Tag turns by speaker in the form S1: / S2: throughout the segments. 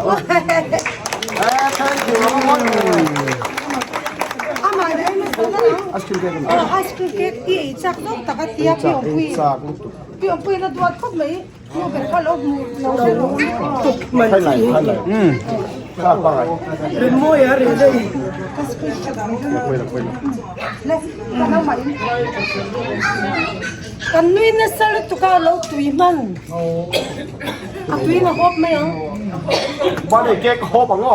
S1: Ice cream cake i ei chak zawk tak a tia pi awmpui pi awmpui in a duat khawp mai nu ber kha lo hmu lo hre rawh kan nui nasa lutuk a lo tui hman. A tui na hawp mai ang.
S2: Bane cake hawp ang aw.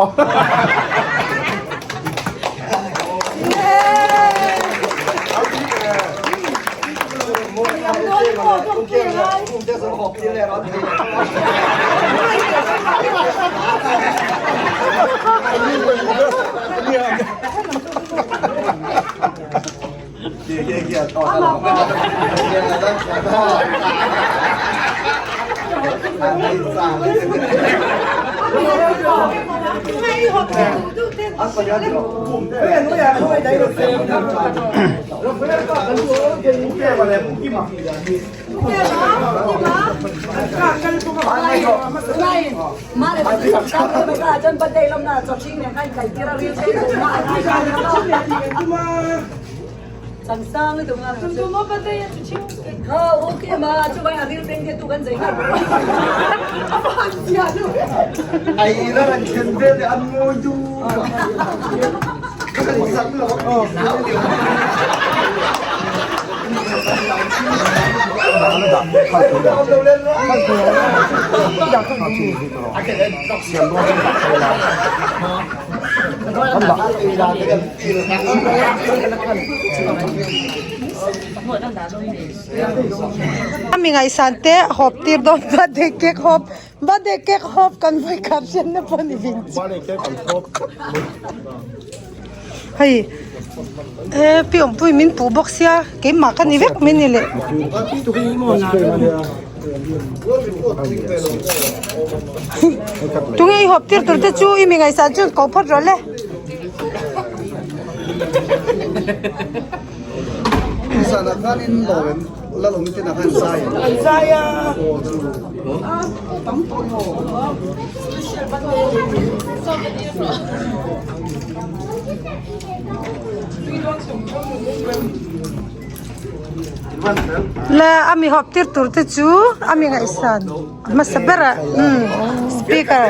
S1: Mi ngaihsan te hawp tir dawn birthday cake hawp birthday cake hawp kan vawi khat hriat na pawh ni vin chu hei he pi awmpui min puh bawk sia keimah ka ni vek mai ni le. Tunge i hawp tir tur te chu i mi ngaihsan chu ko phawt rawh le. Le a mi hawp tir tur te chu a mi ngaihsan hmasa ber ah umm speaker.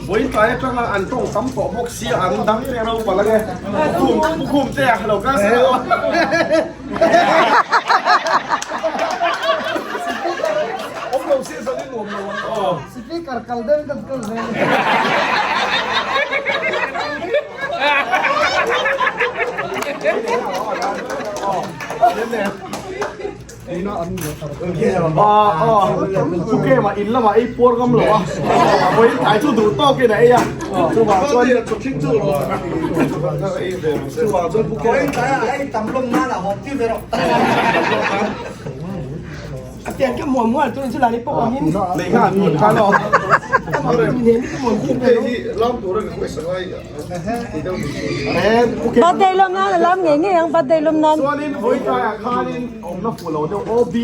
S2: Vawitlai atanga an tawng tam tawh bawk sia an dang te ro palh ange khum te a lo kal se aw. Awm lo se zanin nuam lo ang aw.
S3: Speaker kal deuh kan kal zel.
S2: Pu Kema in lamah ei puar ngam lo a, vawiin tlai chu duh tawkin a ei a, chuvang chuan chuvang chuan Pu Kema Lei kha an mun khan aw.
S1: Birthday lawm nan a lam ngei ngei ang birthday lawm nan.
S2: Chuanin vawi tlaiah khanin awmna fuh lo deuh OB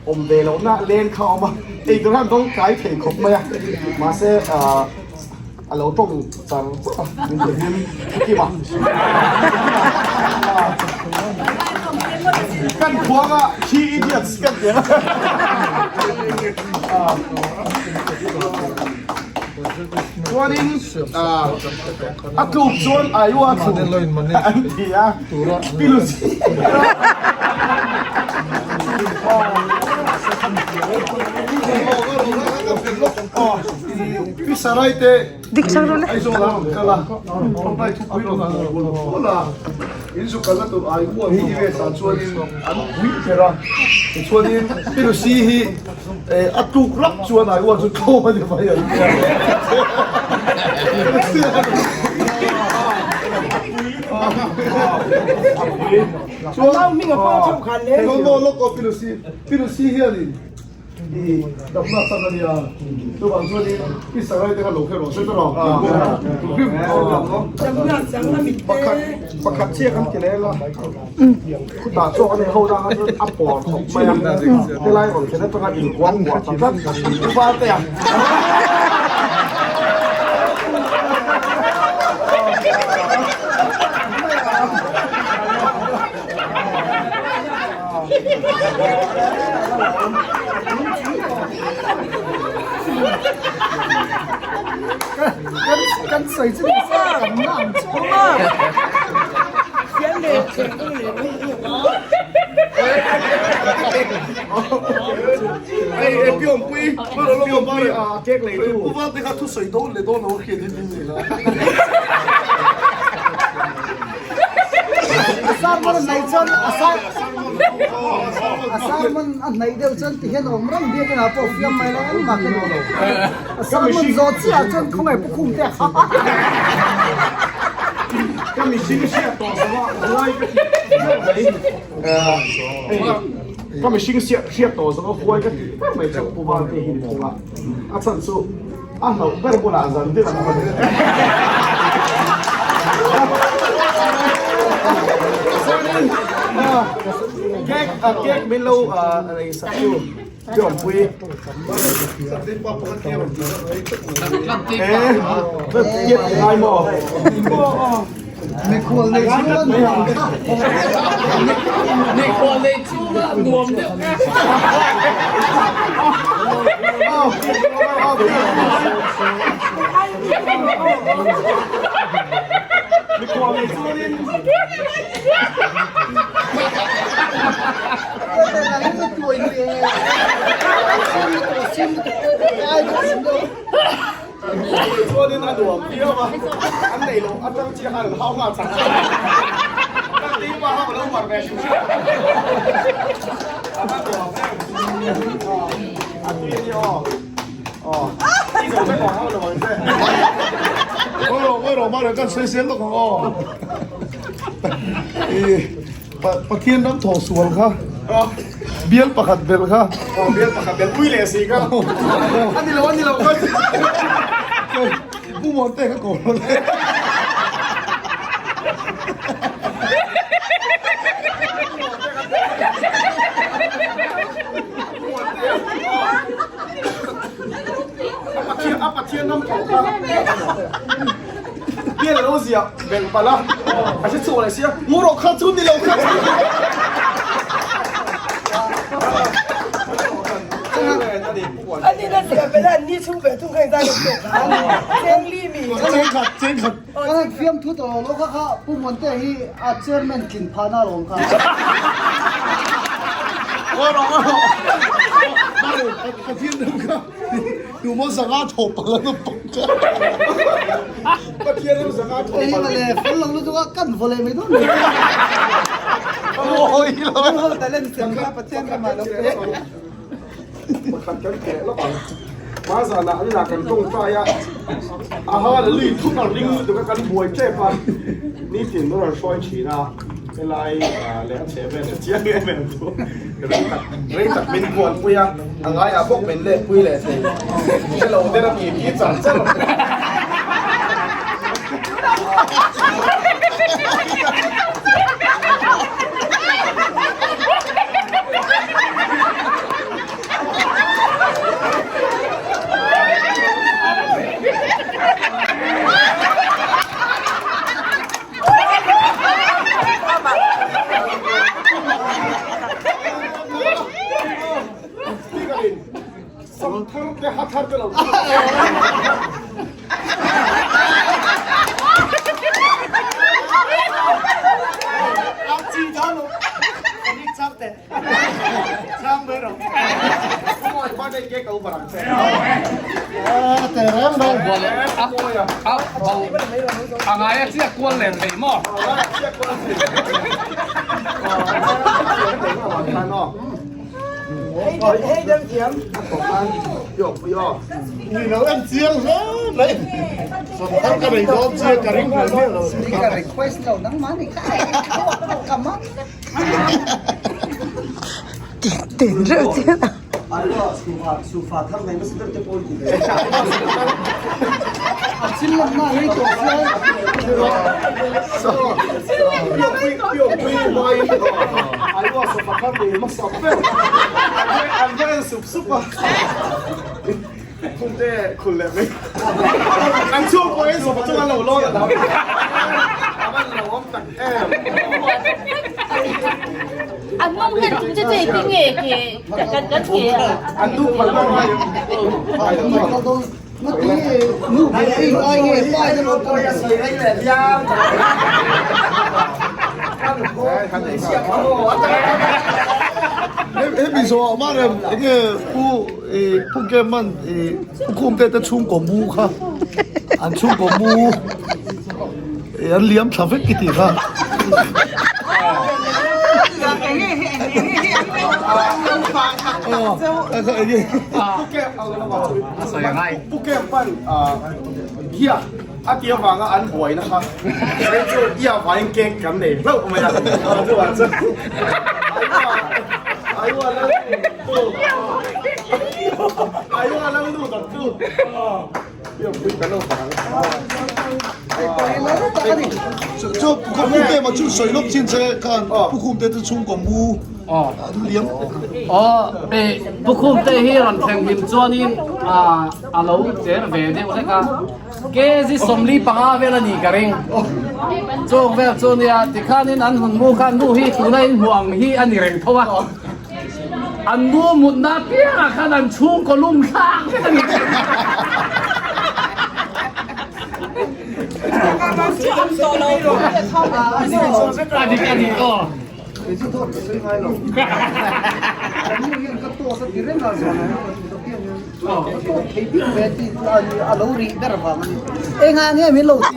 S2: awm ve lohna leng kha a awm a, eitur khan dawng tlai thei khawp mai a, mahse a lo tawng char char a, min ti hlim kim a. Kan khuanga Three Idiots kan ti ang a. Chuanin a tluk chuan Iowa thlu an ti a, Pilusi.
S1: Dik chang rawh le.
S2: In zu kalna tur ai uah hi US ah chuanin an pui ber a, tichuanin Pilusi hi a tluk rap chuan ai uah chu tlawm a ni mai ang tia. Chuan, hello, no, lawk aw Pilusi, Pilusi hianin. I damna chak a nia. Chuvang chuanin i sarai te kha lo kher rawh se tawh rawh. Pakhat pakhat chiah kan ti leh la. Khutah chaw a nei ho na kha chuan a pawr khawp mai a. Helai rawn thlen atanga inkuang kuah ta tlat. Upa te a.
S3: Kan sawi chu ni se kan na ang chu.
S2: Hei e piawmpui piawmpui a cake lei tu. Pu Valte kha thusawi dawn leh dawn lo a hriat hi min nei la.
S3: A sermon a hnaih chuan a sar a sermon a hnaih deuh chuan ti hian awm reng biak inah pawh fiam mai lo engmah kha duh lo. A sermon zawh chiah chuan khawngaih pu khum te a ha.
S2: Ka mihring hriat tawh zawh a huai ka tih ber mai. Hei ka mihring hriat tawh zawh a huai ka tih ber mai chu Pu Valte hi ni thung a. A chhan chu A hlauh ber bulah zan deuh ang a ni. Cake cake min lo ei sak chu Piawmpui. Eh, tiat ngai maw?
S3: Mikhual nei chu a nuam kha.
S4: Mikhual nei chu a nuam deuh.
S2: Mikhual nei chuanin. Chuanin a nuam viau a, an nei loh atang chiah khan an hau nghal chak chak a, kan tih pa ho lo war ve hrim hrim a, a nuam em a tui a nia aw, aw i zo vek ang ho lo ang che.
S5: Ngawi rawh, ngawi rawh, mahni kan sawi sel lawk ang aw. I Pathian ram thawh sual kha bial pakhat belh kha.
S2: Aw bial pakhat belh pui leh si kha. A ni lo a ni lo kha.
S5: Pu Muante kha ko lo le.
S2: A Pathian ram thawh kha. Bial lo ziah belh palh a, a hre chhuak leh sia, Mu rawh kha chu ni lo kha chu.
S1: Ani na ziah belh a, ni chhung ve thung kha in zai lo tawk a, cheng li mi.
S5: Cheng khat, cheng khat.
S3: Ka hei fiam thu tawh lo lo kha kha Pu Muante hi a chairman tlin phah na alawm kha.
S5: Ngawi rawh, ngawi rawh. Pathian ram kha. Tumaw zanga thaw palh an awm bawk a.
S2: Pathian ram zanga thaw palh.
S3: Hei male fel lo lutuk a kan vaw leh mai dawn ni.
S5: Awi lo.
S3: Kan hol talent sem kha Pathian ramah lo pe.
S2: Pakhat kan keh lawk ang. Hma zanah an inah kan tawngtai a, a ha la lui thut a ring lutuk a kan buai tep a, nitin rawn hruai thin a. Helai leh a chhe vel a chiang em em chu rei tak rei tak min kuanpui a, a ngaiah bawk min letpui leh thei. Hre lo der a ti ti char char.
S4: A ngai a chiah kual leh thei maw?
S5: Ni lo en chiang hle mai. Sawmthar ka nei dawn chiang ka ring ve miah lo.
S3: Speaker request lo nangmah ni kha ka man.
S1: Tin reuh chiang.
S3: A chil lam na rei tawh sia.
S6: An mawng hian chung che che ti nge ke kan kan ke
S2: An nu phal lo mai.
S5: Hemi zawh mah rem enge pu pu game man pu khum te te chhungkaw mu kha an chhungkaw mu an liam thla vek i tih kha.
S2: Pu Kem pan ia a ti avanga an buaina kha chu ia vangin cake kan nei hlauh mai a chuvang chuan Aiwa lo Aiwa lo nu tak chu
S5: Chu Pu Kem a chu sawi lawk chin che khan Pu Khum te chu chhungkaw mu liam.
S4: Aw Pu Khum te hi rawn thleng hlim chuanin a lo cher ve deuh hlek a, kg 45 vel a nih ka ring. Chung vel chu nia tikhanin an hun mu khan nu hi tuna in hmuh ang hi a ni reng tho a. An nu mutna apiangah khan an chhungkaw lum thlak vek a ni. A dik a dik aw.
S3: Engah nge min lo ti?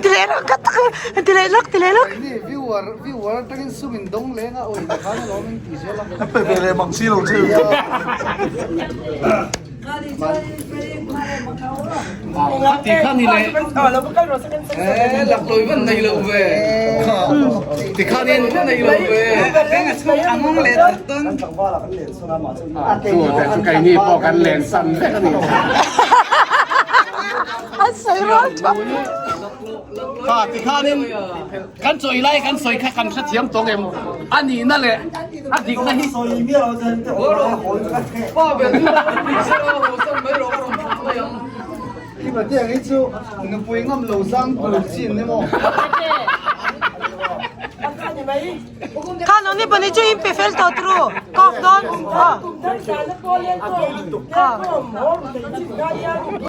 S1: Ti leh lawk ka tak ti leh lawk ti leh lawk.
S3: Viewer viewer atangin sum in dawng leng a awi khan alawm in ti zel a.
S5: A pe ve leh mang si lo che.
S4: Ti kha ni le. Lak loi van nei lo ve. Ti kha ni nei lo ve. Chu te chu kai ni pawh kan len san vek a ni.
S1: An sawi rual tha.
S4: Kha ti khanin kan chawi lai kan sawi kha kan hrethiam tawng em a nihna leh a dikna hi.
S3: Khi hi chu nupui ngam lo zang tur chin ni maw?
S1: Kha nangni pahnih chu in pe fel tawh turu cough dawn.